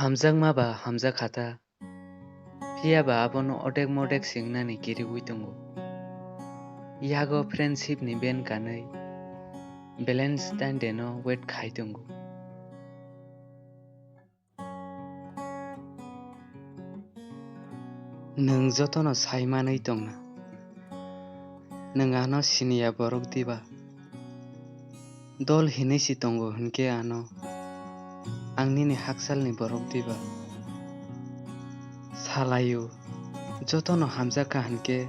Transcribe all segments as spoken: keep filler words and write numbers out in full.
Hamjakma ba hamjak kha ta, phiya ba abono odek modek se wngnani kiriui tongo. Yago friendship ni ben kanwi Valentine Day no wait khai tongo. Nwng jotono sai manwi tongna. Nwng ano siniya borok diba? Dol hinwi si tongo hinkhe ano ang nini haksalni borok diba? Salaio, jotono hamjakha hinkhe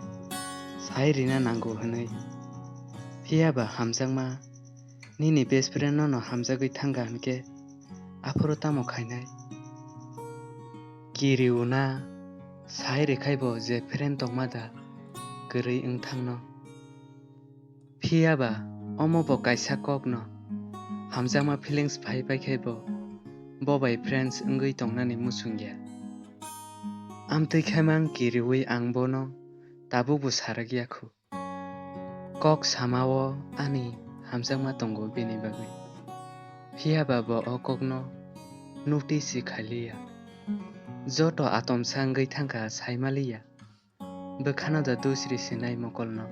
sai rina nango hinwi. Phiya ba hamjakma nini best friend nono hamjagwi thangkha hinkhe aphuru tamo khainai? Kiriuna sai rwkhaibo je friend tongma da kwrwi wng thangno. Phiya ba omo bo kaisa kokno hamjakma feelings phai paikhe bo, bo bai friends wngwi tongnani muchungya. Amtwi khaimang kiriui ang bono tabukbo sarakya khu. Kok samao ani hamjakma tongo bini bagwi. Phiya ba bo o kokno notice se khailiya. Joto atomsa wngwi thangkha saimaliya. Bwkhano da dusri sinai mokolno.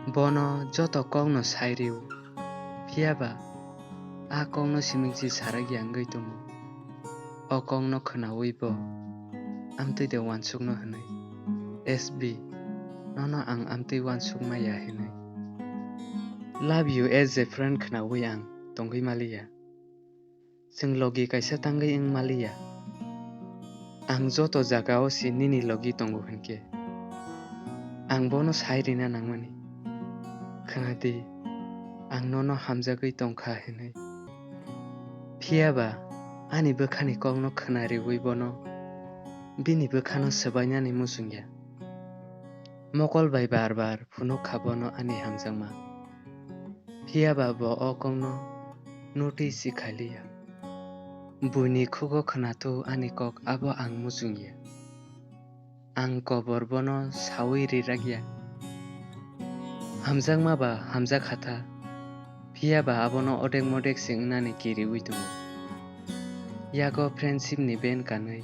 Bono joto kokno sai rio. Phiya ba a kokno simingsi sarakya wngwi tongo. O kokno khwnaui bo amtwi de uansukno hwnwi, S B, nono ang amtwi uansuk maya hinwi. Love you as a friend khwnaui ang tongwi maliya. Chwng logi kaisa tangwi wng maliya. Ang joto jagao se nini logi tongo hinkhe ang bono sai rina nangmani. Khwnadi, ang nono hamjagwi tongkha hinwi. Phiya ba ani bwkhani kokno khwnariui bono bini bwkhano swbainani muchungya. Mokol bai bar bar phunuk kha bono ani hamjakma. Phiya ba bo o kokno notice se khailiya. Buini khugo khwnathuk ani kok abo ang muchungya. Ang kobor bono saui rirakya. Hamjakma ba hamjak kha ta, phiya ba abono odek modek se wngnani kiriui tongo. Yago friendship ni ben kanwi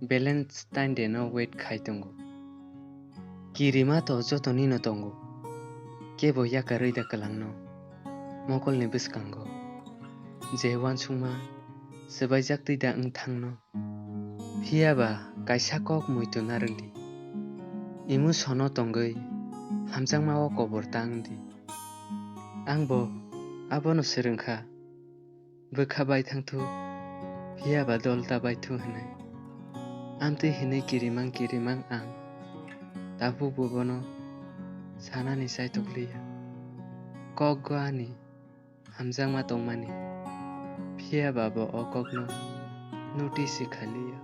Valentine Day no wait khai tongo. Kirima to jotonino tongo, kebo yakarwi da kwlangno mokolni bwskango. Je uansukma swbaijaktwi da wng thangno. Phiya ba kaisa kok muitu narwkdi. Emotion-o tongwi hamjakma-o kobor ta wngdi. Ang bo abono swrwngkha, bwkha bai thangthu, phiya ba dol ta baithu hwnwi. Amtwi hwnwi kirimang kirimang ang tabukbo bono sanani chaitok liya. Kokgo ani hamjakma tongmani, phiya ba bo o kokno notice se kha liya.